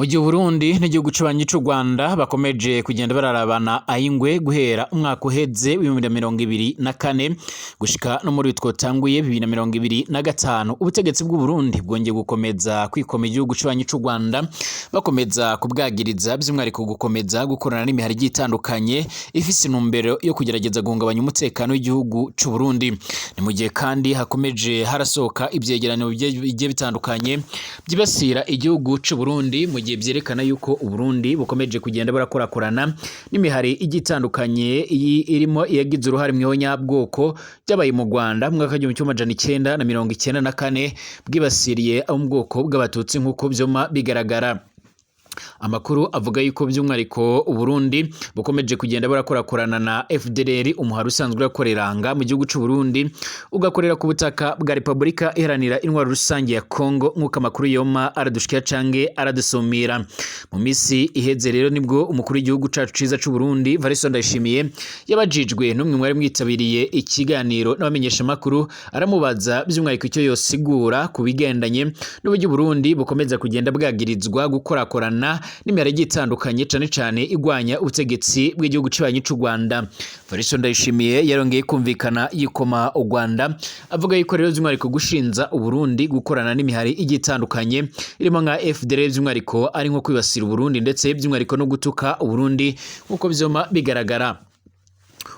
Mu gihe Uburundi n'igihugu c'abanyi c'u Rwanda bakomeje kugenda bararabana ayingwe guhera umwaka uheze w'2024 gushika no muri twotanguye 2025, ubutegetsi bw'u Burundi bwongeye gukomeza kwikoma igihugu c'abanyi c'u Rwanda, bakomeza kubwagiriza by'umwihariko gukomeza gukorana n'imihari igiye itandukanye ifise intumbero yo kugerageza guhungabanya umutekano w'igihugu c'u Burundi. Ni mu gihe kandi hakomeje harasohoka ivyegeranyo bigiye bitandukanye byibasira igihugu c'u Burundi, mu gihe vyerekana yuko Uburundi bukomeje kugenda burakorakorana n'imihari igiye itandukanye, iyi irimo iyagize uruhare mw'ihonyabwoko ryabaye mu Rwanda mu mwaka w'1994, bwibasiriye abo mu bwoko bw'Abatutsi, nk'uko vyoma bigaragara. Amakuru avuga yuko by'umwihariko Uburundi bukomeje kugenda burakorakorana na FDLR, umuhari usanzwe urakoreranga mu gihugu c'u Burundi, ugakorera ku butaka bwa Repubulika Iharanira Intwaro Rusange ya Kongo, nk'uko amakuru yoma aradushikira canke aradusumira. Mu misi iheze rero nibwo umukuru w'igihugu cacu ciza c'u Burundi, Evariste Ndayishimiye, yabajijwe n'umwe mwari mwitabiriye ikiganiro n'abamenyesha makuru, aramubaza by'umwihariko icyo yosigura ku bigendanye n'uburyo Uburundi bukomeza kugenda bwagirizwa gukorakorana n'imihari igiye itandukanye, cane cane igwanya ubutegetsi bw'igihugu cibanyi c'u Rwanda. Evariste Ndayishimiye yarongeye kumvikana yikoma u Rwanda, avuga yuko rero by'umwihariko gushinza Uburundi gukorana n'imihari igiye itandukanye irimo nka FDLR by'umwihariko ari nko kwibasira Uburundi, ndetse by'umwihariko no gutuka Uburundi, nk'uko vyoma bigaragara.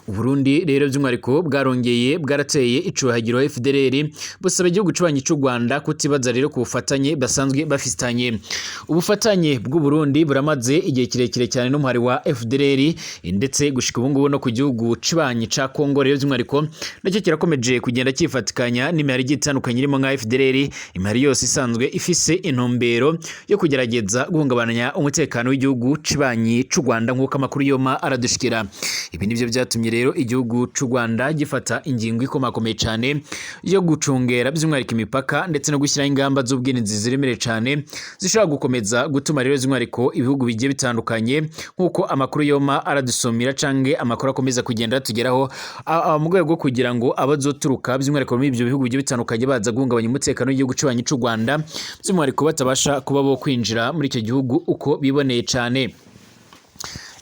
Uburundi rero by'umwihariko bwarongeye bwarateye icuhagiro FDLR, busaba igihugu cibanyi c'u Rwanda kutibaza rero ku bufatanye basanzwe bafitanye. Ubufatanye bw'u Burundi buramaze igihe kirekire cyane n'umuhari wa FDLR, ndetse gushika ubu ngubu no ku gihugu cibanyi ca Kongo rero by'umwihariko nacyo kirakomeje kugenda cyifatikanya n'imihari igiye itandukanye irimo nka FDLR, imihari yose isanzwe ifise intumbero yo kugerageza guhungabanya umutekano w'igihugu cibanyi c'u Rwanda, nk'uko amakuru yoma aradushikira. Ibi nivyo byatumye rero igihugu c'u Rwanda gifata ingingo ikomakomeye cyane yo gucungera by'umwihariko imipaka, ndetse no gushyiraho ingamba z'ubwirinzi ziremereye cyane zishobora gukomeza gutuma rero by'umwihariko ibihugu bigiye bitandukanye, nk'uko amakuru yoma aradusumira canke amakuru akomeza kugenda atugeraho, mu rwego rwo kugira ngo abazoturuka by'umwihariko muri ibyo bihugu bigiye bitandukanye baza guhungabanya umutekano w'igihugu cibanyi c'u Rwanda, by'umwihariko batabasha kuba bo kwinjira muri icyo gihugu uko biboneye cyane.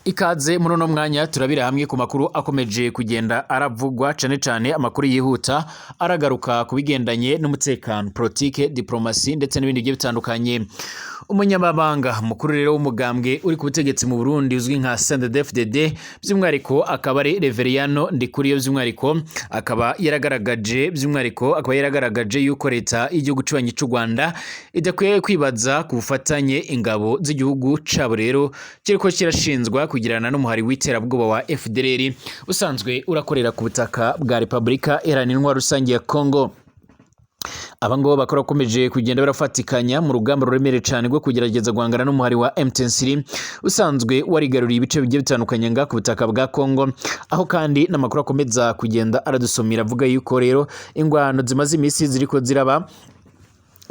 Ikaze muri uno mwanya, turabira hamwe ku makuru akomeje kugenda aravugwa, cane cane amakuru yihuta aragaruka ku bigendanye n'umutekano, politike, diplomasi ndetse n'ibindi bigiye bitandukanye. Umunyamabanga mukuru rero w'umugambwe uri ku butegetsi mu Burundi uzwi nka CNDD-FDD, by'umwihariko akaba ari Reveriyano Ndikuriyo, by'umwihariko akaba yaragaragaje yuko leta y'igihugu cibanyi c'u Rwanda idakwiye kwibaza ku bufatanye ingabo z'igihugu cabo rero kiriko kirashinzwa kugirana n'umuhari w'iterabwoba wa FDLR usanzwe urakorera ku butaka bwa Repubulika Iharanira Intwaro Rusange ya Kongo. Aba ngabo bakaba bakomeje kugenda barafatikanya mu rugamba ruremereye cyane rwo kugerageza guhangana n'umuhari wa M23 usanzwe warigaruriye ibice bigiye bitandukanye nga ku butaka bwa Kongo, aho kandi n'amakuru akomeza kugenda aradusomera avuga yuko rero ingwano zimaze iminsi ziriko ziraba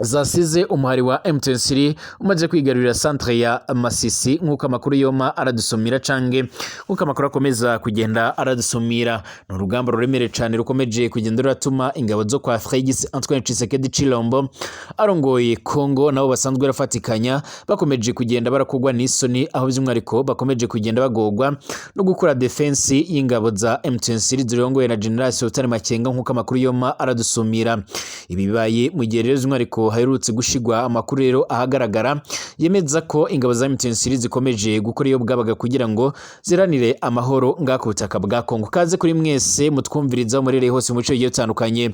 zasize umuhari wa M23 umaze kwigarurira centre ya Masisi, nk'uko amakuru yoma aradusumira canke nk'uko amakuru akomeza kugenda aradusumira. Ni urugamba ruremereye cane rukomeje kugenda ruratuma ingabo zo kwa Félix Antoine Tshisekedi Tshilombo arongoye Congo, nabo basanzwe barafatikanya, bakomeje kugenda barakugwa n'isoni, aho by'umwihariko bakomeje kugenda bagorwa no gukora defense y'ingabo za M23 zirongoye na General Sultan Makenga, nk'uko amakuru yoma aradusumira. Ibi bibaye mu gihe rero by'umwihariko haherutse gushigwa amakuru rero ahagaragara yemeza ko ingabo za M23 zikomeje gukora iyo bwabaga kugira ngo ziranire amahoro ngaha ku butaka bwa Kongo. Kaze kuri mwese mutwumviriza aho murereye hose mu bice bigiye bitandukanye.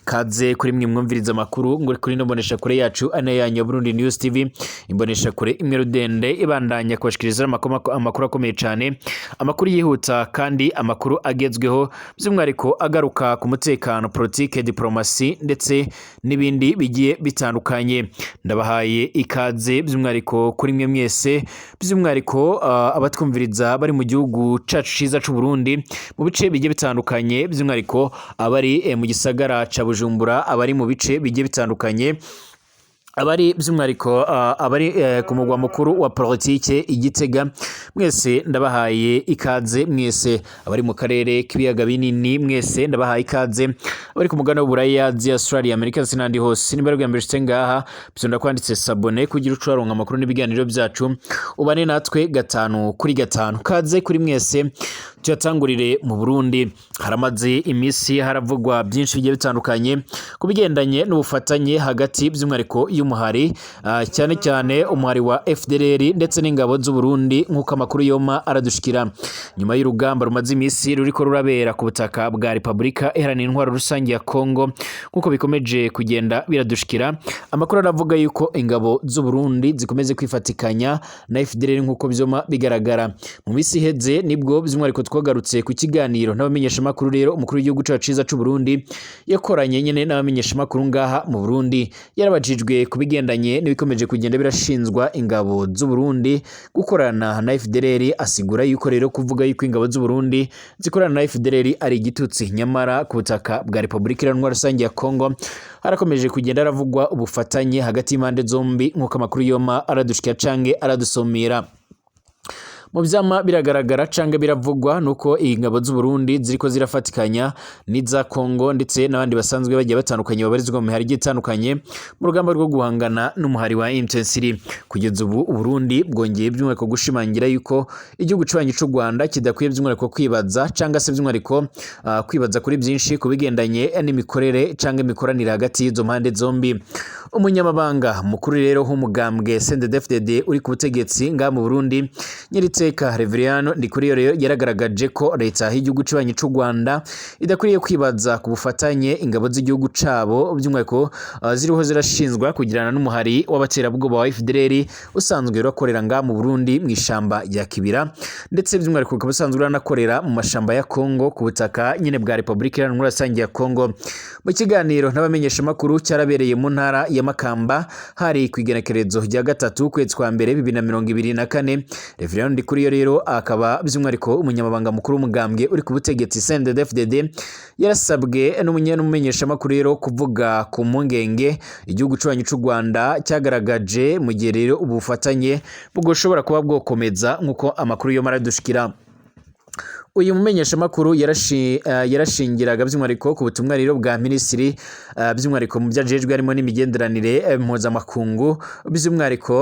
Kaze kuri mwe mwumviriza amakuru ngo kuri no mbonesha kure yacu ane yanyu ya Burundi News TV, imbonesha kure imwe rudende ibandanya kubashikiriza amakuru akomeye cyane, amakuru yihuta kandi amakuru agezweho, by'umwihariko agaruka ku mutekano, politike, diplomasi ndetse n'ibindi bigiye bitandukanye. Ndabahaye ikaze by'umwihariko kuri mwe mwese, by'umwihariko abatwumviriza bari mu gihugu cacu ciza c'u Burundi mu bice bigiye bitandukanye, by'umwihariko abari mu gisagara ca Bujumbura, abari mu bice bigiye bitandukanye. Abari by'umwihariko abari ku mugwa mukuru wa politike i Gitega, mwese ndabahaye ikaze. Mwese abari mu karere k'ibiyaga binini, mwese ndabahaye ikaze. Abari ku mugabane w'Uburaya, Aziya, Australia, Amerika ndetse n'ahandi hose, niba ari ubwa mbere ushitse ngaha, byonda kwanditse s'abonner kugira uce uraronka amakuru n'ibiganiro byacu, ubane natwe gatanu kuri gatanu. Kaze kuri mwese. Tuyatangurire mu Burundi. Haramaze iminsi haravugwa byinshi bigiye bitandukanye ku bigendanye n'ubufatanye hagati by'umwihariko y'umuhari, cyane cyane umuhari wa FDLR ndetse n'ingabo z'u Burundi, nk'uko amakuru yoma aradushikira nyuma y'urugamba rumaze iminsi ruriko rurabera ku butaka bwa Repubulika Iharanira Intwaro Rusange ya Kongo. Nk'uko bikomeje kugenda biradushikira, amakuru aravuga yuko ingabo z'u Burundi zikomeze kwifatikanya na FDLR, nk'uko byoma bigaragara. Mu minsi iheze nibwo by'umwihariko twagarutse ku kiganiro n'abamenyeshamakuru rero umukuru w'igihugu cacu ciza c'u Burundi yakoranye nyene n'abamenyeshamakuru ngaha mu Burundi. Yarabajijwe ku bigendanye n'ibikomeje kugenda birashinzwa ingabo z'u Burundi gukorana na FDLR, asigura yuko rero kuvuga yuko ingabo z'u Burundi zikorana na FDLR ari igitutsi. Nyamara ku butaka bwa Repubulika Iharanira Rusange ya Kongo harakomeje kugenda haravugwa ubufatanye hagati y'impande zombi, nk'uko amakuru yoma aradushikira canke aradusomera. Mu vyama biragaragara canke biravugwa nuko ingabo z'u Burundi ziriko zirafatikanya n'iza Kongo ndetse n'abandi basanzwe bagiye batandukanye babarizwa mu mihari igiye itandukanye mu rugamba rwo guhangana n'umuhari wa M23. Kugeza ubu Burundi bwongeye by'umwihariko gushimangira yuko igihugu cibanyi c'u Rwanda kidakwiye by'umwihariko kwibaza canga se by'umwihariko kwibaza kuri byinshi ku bigendanye n'imikorere canke imikoranire hagati y'izo mpande zombi. Umunyamabanga mukuru rero w'umugambwe CNDD-FDD uri ku butegetsi ngaha mu Burundi, Nyiriteka Reveriyano Ndikuriyo, rero yaragaragaje ko leta y'igihugu cibanyi c'u Rwanda idakwiriye kwibaza ku bufatanye ingabo z'igihugu cabo by'umwihariko ziriho zirashinzwa kugirana n'umuhari w'abaterabwoba wa FDLR usanzwe urakorera ngaha mu Burundi mu ishamba rya Kibira, ndetse by'umwihariko ukaba usanzwe uranakorera mu mashamba ya Kongo ku butaka nyine bwa Repubulika Iharanira Rusange ya Kongo. Mu kiganiro n'abamenyeshamakuru cyarabereye mu ntara ya Makamba, hari ku igenekerezo rya 3 ukwezi kwa mbere 2024, Reveriyano Ndikuriyo rero akaba by'umwihariko umunyamabanga mukuru w'umugambwe uri ku butegetsi CNDD-FDD, yarasabwe n'umumenyeshamakuru rero kuvuga ku mpungenge igihugu cubanyi c'u Rwanda cyagaragaje mu gihe rero ubufatanye bwoshobora kuba bwokomeza, nk'uko amakuru yo maradushikira. Uyu mumenyeshamakuru yarashingiraga by'umwihariko ku butumwa rero bwa minisitiri by'umwihariko mu byo ajejwe harimo n'imigenderanire mpuzamakungu, by'umwihariko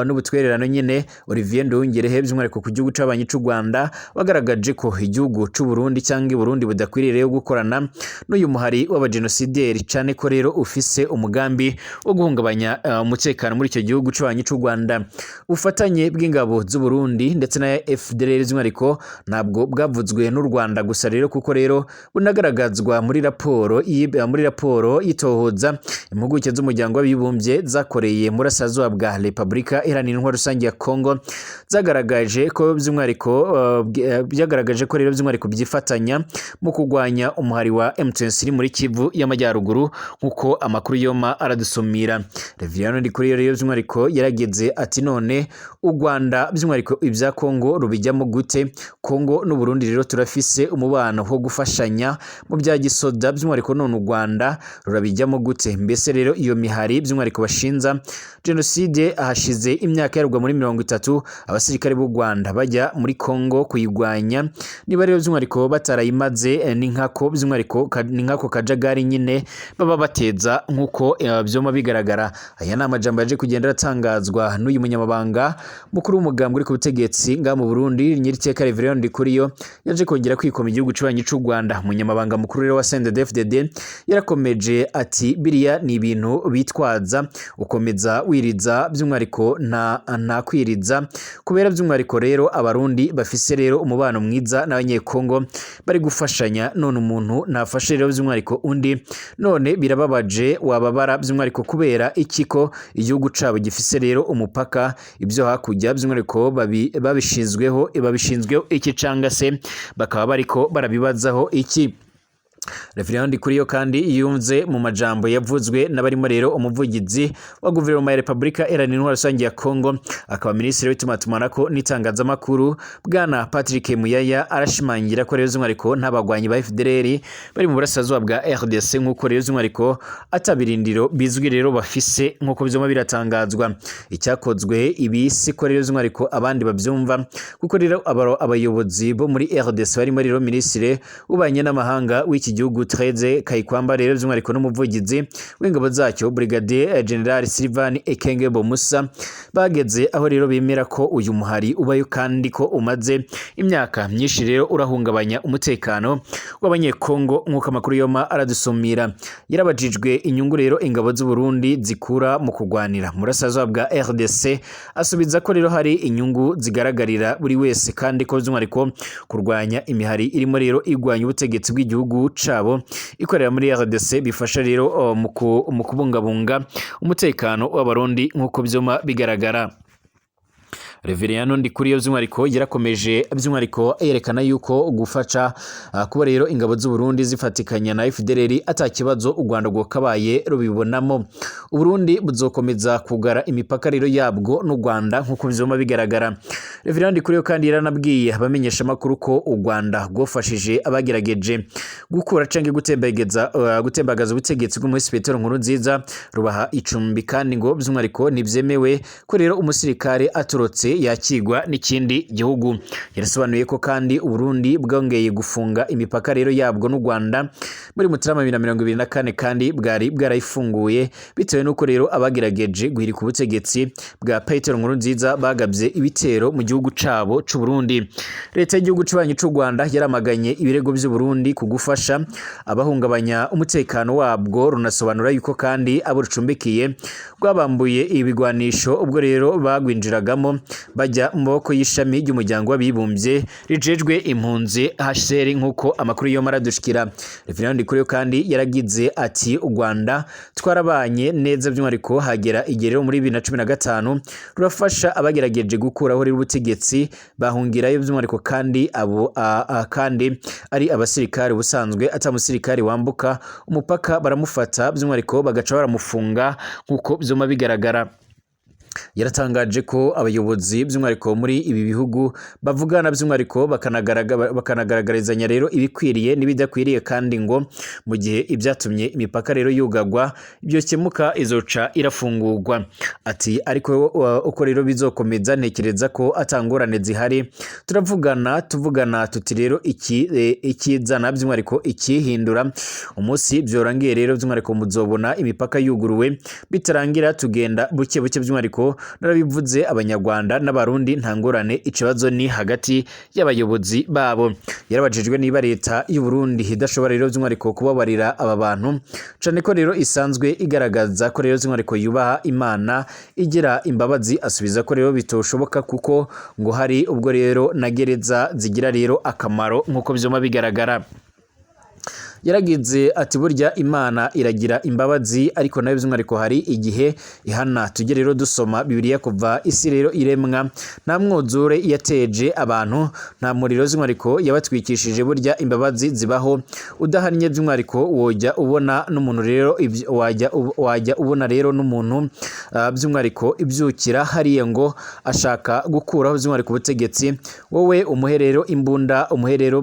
n'ubutwererano nyine, Olivier Nduhungirehe, by'umwihariko ku gihugu c'abanyi c'u Rwanda, wagaragaje ko igihugu c'u Burundi cyangwa i Burundi budakwiriye rero gukorana n'uyu muhari w'abajenosideri, cane ko rero ufise umugambi wo guhungabanya umutekano muri icyo gihugu c'abanyi c'u Rwanda. Ubufatanye bw'ingabo z'u Burundi ndetse na FDLR by'umwihariko ntabwo bwavuzwe n'u Rwanda gusa rero, kuko rero bunagaragazwa muri raporo y'itohoza impuguke z'umuryango w'abibumbye zakoreye muri Burasirazuba bwa Repubulika Iharanira Intwaro Rusange ya Kongo, zagaragaje ko by'umwihariko byagaragaje ko rero by'umwihariko byifatanya mu kurwanya umuhari wa M23 muri Kivu y'Amajyaruguru, nk'uko amakuru yoma aradusumira. Reveriyano Ndikuriyo rero by'umwihariko yarageze ati: "None u Rwanda by'umwihariko ibya Kongo rubijyamo gute? Kongo n'u Burundi rero turafise umubano wo gufashanya mu bya gisoda by'umwihariko, none u Rwanda rurabijyamo gute? Mbese rero iyo mihari by'umwihariko bashinza jenoside, hashize imyaka yarugwa muri 30 abasirikare b'u Rwanda bajya muri Kongo kuyigwanya. Niba rero by'umwihariko batarayimaze, ni nkako by'umwihariko ni nkako kajagari nyine baba bateza, nk'uko byoma bigaragara." Aya ni amajambo yaje kugenda aratangazwa n'uyu munyamabanga mukuru w'umugambwe uri ku butegetsi ngaha mu Burundi, Nyiriteka Reveriyano Ndikuriyo, yaje kongera kwikoma igihugu cibanyi c'u Rwanda. Umunyamabanga mukuru rero wa CNDD-FDD yarakomeje ati: "Biriya ni ibintu bitwaza, ukomeza wiriza by'umwihariko nta kwiriza, kubera by'umwihariko rero Abarundi bafise rero umubano mwiza n'Abanyekongo bari gufashanya, none umuntu ntafashe rero by'umwihariko undi? None birababaje, wababara by'umwihariko kubera iki ko igihugu cabo gifise rero umupaka? Ibyo hakurya by'umwihariko babishinzweho iki canga se bakaba bariko barabibazaho iki?" Reverend Ndikuriyo kandi yunze mu majambo yavuzwe n'abarimo rero umuvugizi wa guverinoma ya Repubulika Iharanira Intwaro Rusange ya Kongo, akaba minisitiri w'itumatumanako n'itangazamakuru, bwana Patrick Muyaya, arashimangira ko rero by'umwihariko nta bagwanyi ba FDLR bari mu burasirazuba bwa RDC, nk'uko rero by'umwihariko atabirindiro bizwi rero bafise, nk'uko byoma biratangazwa. Icyakozwe ibi siko rero by'umwihariko abandi babyumva, kuko rero abayobozi bo muri RDC barimo rero minisitiri w'ububanyi n'amahanga w'iki gihugu Thérèse Kayikwamba rero by'umwihariko n'umuvugizi w'ingabo zacyo Brigadier General Sylvain Ekenge Bomusa, bageze aho rero bemera ko uyu muhari ubayo kandi ko umaze imyaka myinshi rero urahungabanya umutekano w'Abanyekongo, nk'uko amakuru yoma aradusumira. Yarabajijwe inyungu rero ingabo z'u Burundi zikura mu kugwanira mu burasirazuba bwa RDC, asubiza ko rero hari inyungu zigaragarira buri wese, kandi ko by'umwihariko kurwanya imihari irimo rero igwanya ubutegetsi bw'igihugu cabo ikorera muri RDC bifasha rero mu kubungabunga umutekano w'Abarundi, nk'uko byoma bigaragara. Reveriyano Ndikuriyo by'umwihariko yarakomeje by'umwihariko yerekana yuko gufasha kuba rero ingabo z'u Burundi zifatikanya na FDLR ata kibazo u Rwanda rwakabaye rubibonamo. U Burundi buzokomeza kugara imipaka rero yabwo n'u Rwanda, nk'uko byoma bigaragara. Reveriyano Ndikuriyo kandi yaranabwiye abamenyesha makuru ko u Rwanda rwafashije abagerageje gukura canke gutembagaza ubutegetsi bw'umuhisi Petero Nkurunziza, rubaha icumbi, kandi ngo by'umwihariko ntibyemewe ko rero umusirikare atorotse yakigwa n'ikindi gihugu. Yarasobanuye ko kandi Uburundi bwongeye gufunga imipaka rero yabwo n'u Rwanda muri Mutarama 2024, kandi bwari bwarayifunguye bitewe n'uko rero abagerageje guhirika ubutegetsi bwa Petero Nkurunziza bagabye ibitero mu gihugu cabo c'u Burundi. Leta y'igihugu c'ubanyi c'u Rwanda yaramaganye ibirego vy'u Burundi ku gufasha abahungabanya umutekano wabwo, runasobanura yuko kandi abo rucumbikiye rwabambuye ibigwanisho ubwo rero bagwinjiragamo bajya mu maboko y'ishami ry'umuryango w'abibumbye rijejwe impunzi HCR, nk'uko amakuru yo maradushikira. Reverend Ndikuriyo kandi yaragize ati: "U Rwanda twarabanye neza by'umwihariko, hagera igihe rero muri 2015 rurafasha abagerageje gukuraho rero ubutegetsi bahungirayo by'umwihariko, kandi abo kandi ari abasirikare. Ubusanzwe ata musirikare wambuka umupaka, baramufata by'umwihariko bagaca baramufunga, nk'uko byuma bigaragara." Yaratangaje ko abayobozi by'umwihariko muri ibi bihugu bavugana by'umwihariko bakanagaragarizanya rero ibikwiriye n'ibidakwiriye, kandi ngo mu gihe ibyatumye imipaka rero yugagwa byokemuka izoca irafungurwa. Ati: "Ariko uko rero bizokomeza, ntekereza ko atangorane zihari. Turavugana, tuvugana tuti rero iki ikizana by'umwihariko ikihindura. Umunsi byorangiye rero by'umwihariko muzobona imipaka yuguruwe, bitarangira tugenda buke buke. By'umwihariko narabivuze, Abanyarwanda n'Abarundi nta ngorane, ikibazo ni hagati y'abayobozi babo." Yarabajijwe niba leta y'u Burundi idashobora rero by'umwihariko kubabarira aba bantu, cane ko rero isanzwe igaragaza ko rero by'umwihariko yubaha Imana, igira imbabazi, asubiza ko rero bitoshoboka, kuko ngo hari ubwo rero na gereza zigira rero akamaro, nk'uko vyoma bigaragara. Yaragize ati: "Burya Imana iragira imbabazi, ariko nayo by'umwihariko hari igihe ihana. Tujye rero dusoma Bibiliya, kuva isi rero iremwa nta mwuzure yateje abantu, nta muriro by'umwihariko yabatwikishije. Burya imbabazi zibaho, udahannye by'umwihariko wojya ubona n'umuntu rero wajya ubona rero n'umuntu by'umwihariko ibyukira hariya ngo ashaka gukuraho by'umwihariko ubutegetsi, wowe umuhe rero imbunda, umuhe rero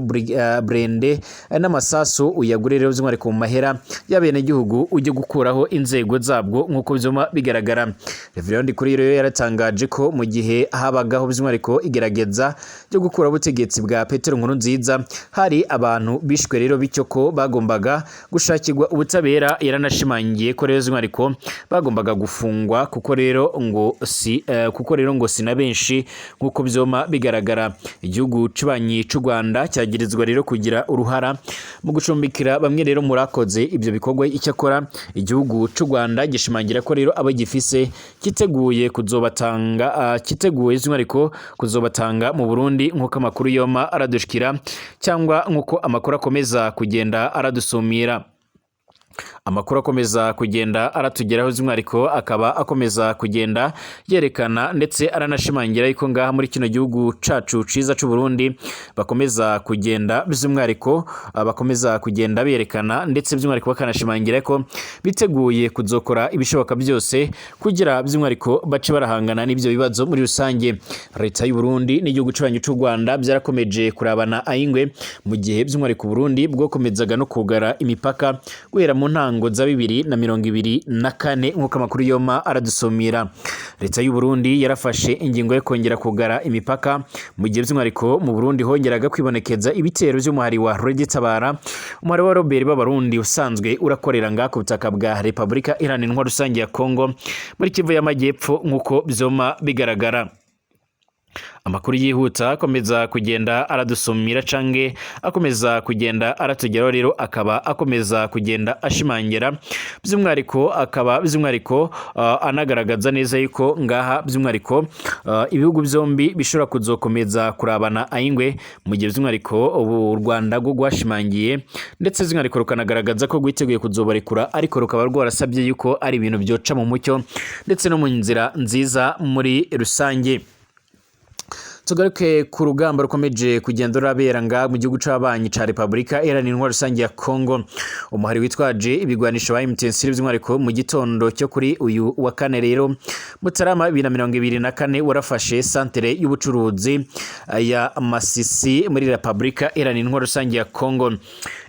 burende n'amasasu, uyagure rero by'umwihariko mu mahera y'abenegihugu, ujye gukuraho inzego zabwo, nk'uko byuma bigaragara." Reverend Ndikuriyo rero yaratangaje ko mu gihe habagaho by'umwihariko igerageza ryo gukuraho ubutegetsi bwa Petero Nkurunziza hari abantu bishwe rero, bityo ko bagombaga gushakirwa ubutabera. Yaranashimangiye ko rero by'umwihariko bagombaga gufungwa, kuko rero ngo si na benshi, nk'uko byoma bigaragara. Igihugu c'ubanyi c'u Rwanda cyagirizwa rero kugira uruhara mu gucumbikira bamwe rero murakoze ibyo bikorwa. Icyakora igihugu c'u Rwanda gishimangira ko rero abo gifise kiteguye kuzobatanga, kiteguye by'umwihariko kuzobatanga mu Burundi, nk'uko amakuru yoma aradushikira cyangwa nk'uko amakuru akomeza kugenda aradusumira. Amakuru akomeza kugenda aratugeraho by'umwihariko akaba akomeza kugenda yerekana ndetse aranashimangira yuko ngaha muri kino gihugu cacu ciza c'u Burundi bakomeza kugenda by'umwihariko bakomeza kugenda berekana ndetse by'umwihariko bakanashimangira ko biteguye kuzokora ibishoboka byose kugira by'umwihariko bace barahangana n'ibyo bibazo muri rusange. Leta y'u Burundi n'igihugu c'abanyi c'u Rwanda byarakomeje kurabana ayingwe mu gihe by'umwihariko Burundi bwokomezaga no kugara imipaka guhera mu ntango za 2024, nk'uko amakuru yoma aradusomira. Leta y'u Burundi yarafashe ingingo yo kongera kugara imipaka mu gihe by'umwihariko mu Burundi hongeraga kwibonekeza ibitero by'umuhari wa Tabara, umuhari wa Robert b'Abarundi usanzwe urakorera ngaha ku butaka bwa Repubulika Iharanira Intwaro Rusange ya Kongo muri Kivu y'Amajyepfo, nk'uko byoma bigaragara. Amakuru yihuta akomeza kugenda aradusumira cange akomeza kugenda aratugeraho rero akaba akomeza kugenda ashimangira by'umwihariko, akaba by'umwihariko anagaragaza neza yuko ngaha by'umwihariko ibihugu byombi bishobora kuzokomeza kurabana ayingwe, mu gihe by'umwihariko ubu u Rwanda rwo rwashimangiye ndetse by'umwihariko rukanagaragaza ko rwiteguye kuzobarekura, ariko rukaba rwarasabye yuko ari ibintu byoca mu mucyo ndetse no mu nzira nziza muri rusange. Tugaruke ku rugamba rukomeje kugenda rurabera nga mu gihugu c'abanyi ca Repubulika Iharanira Intwaro Rusange ya Kongo. Umuhari witwaje ibigwanisho wa M23 by'umwihariko mu gitondo cyo kuri uyu wa kane rero Mutarama 2024 warafashe santere y'ubucuruzi ya Masisi muri Repubulika Iharanira Intwaro Rusange ya Kongo.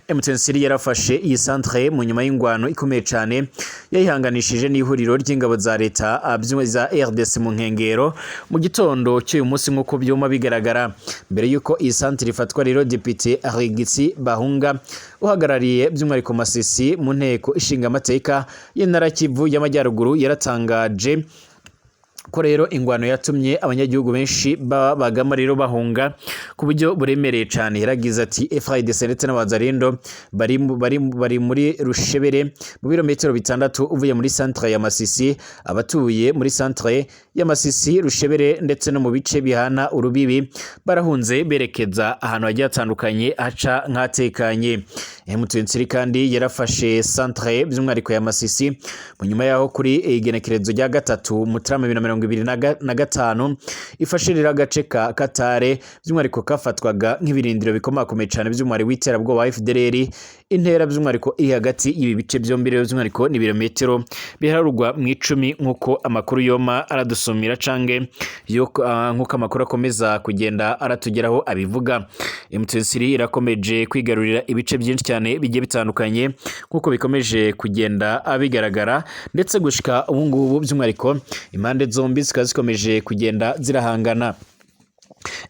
M23 yarafashe iyi centre mu nyuma y'ingwano ikomeye cyane yayihanganishije n'ihuriro ry'ingabo za leta za RDC mu nkengero mu gitondo cy'uyu munsi, nk'uko byuma bigaragara. Mbere y'uko iyi centre ifatwa rero, Depite Regitsi Bahunga uhagarariye by'umwihariko Masisi mu nteko ishinga amateka y'intara Kivu y'Amajyaruguru yaratangaje ko rero ingwano yatumye abanyagihugu benshi babagamo rero bahunga ku buryo buremereye cyane. Yaragize ati: "FARDC ndetse n'abazarendo bari muri Rushebere, mu birometero 6 uvuye muri centre ya Masisi. Abatuye muri centre ya Masisi, Rushebere ndetse no mu bice bihana urubibi barahunze berekeza ahantu hagiye hatandukanye haca nk'atekanye." M23 kandi yarafashe centre by'umwihariko ya Masisi mu nyuma yaho kuri igenekerezo rya 3 Mutarama 2025 ifashe rero agace ka Katare, by'umwihariko kafatwaga nk'ibirindiro bikomakomeye cyane by'umwari w'iterabwoba wa FDLR. Intera by'umwihariko iri hagati y'ibi bice byombi rero by'umwihariko ni ibirometero biharurwa mu 10, nk'uko amakuru yoma aradusumira cange nk'uko amakuru akomeza kugenda aratugeraho abivuga. M23 irakomeje kwigarurira ibice byinshi cyane bigiye bitandukanye, nk'uko bikomeje kugenda bigaragara, ndetse gushika ubu ngubu by'umwihariko impande zombi zikaba zikomeje kugenda zirahangana.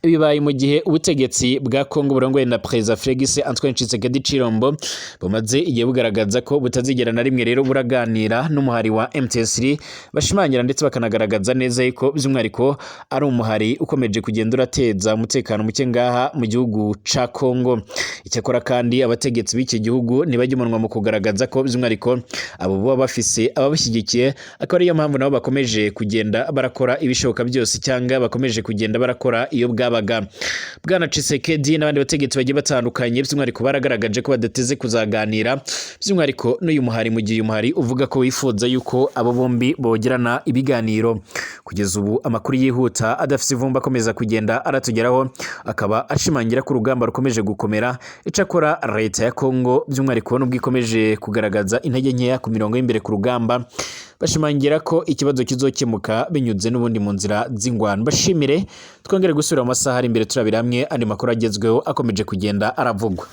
Bibaye mu gihe ubutegetsi bwa Kongo burongowe na Perezida Felix Antoine Tshisekedi Tshilombo bumaze igihe bugaragaza ko butazigera na rimwe rero buraganira n'umuhari wa M23, bashimangira ndetse bakanagaragaza neza yuko by'umwihariko ari umuhari ukomeje kugenda urateza umutekano muke ngaha mu gihugu ca Kongo. Icyakora kandi abategetsi b'iki gihugu ntibajya umunwa mu kugaragaza ko by'umwihariko abo baba bafise ababashyigikiye, akaba ariyo mpamvu nabo bakomeje kugenda barakora ibishoboka byose cyangwa bakomeje kugenda barakora iyo bwabaga. Bwana Tshisekedi n'abandi bategetsi bagiye batandukanye by'umwihariko baragaragaje ko badateze kuzaganira by'umwihariko n'uyu muhari, mu gihe uyu muhari uvuga ko wifuza yuko abo bombi bogerana ibiganiro. Kugeza ubu amakuru yihuta adafite ivumbi akomeza kugenda aratugeraho akaba ashimangira ko urugamba rukomeje gukomera. Icakora leta ya Kongo by'umwihariko nubwo ikomeje kugaragaza intege nkeya ku mirongo y'imbere ku rugamba, bashimangira ko ikibazo kizokemuka binyuze n'ubundi mu nzira z'ingwano. Bashimire, twongere gusubira mu masaha ari imbere turabira hamwe andi makuru agezweho akomeje kugenda aravugwa.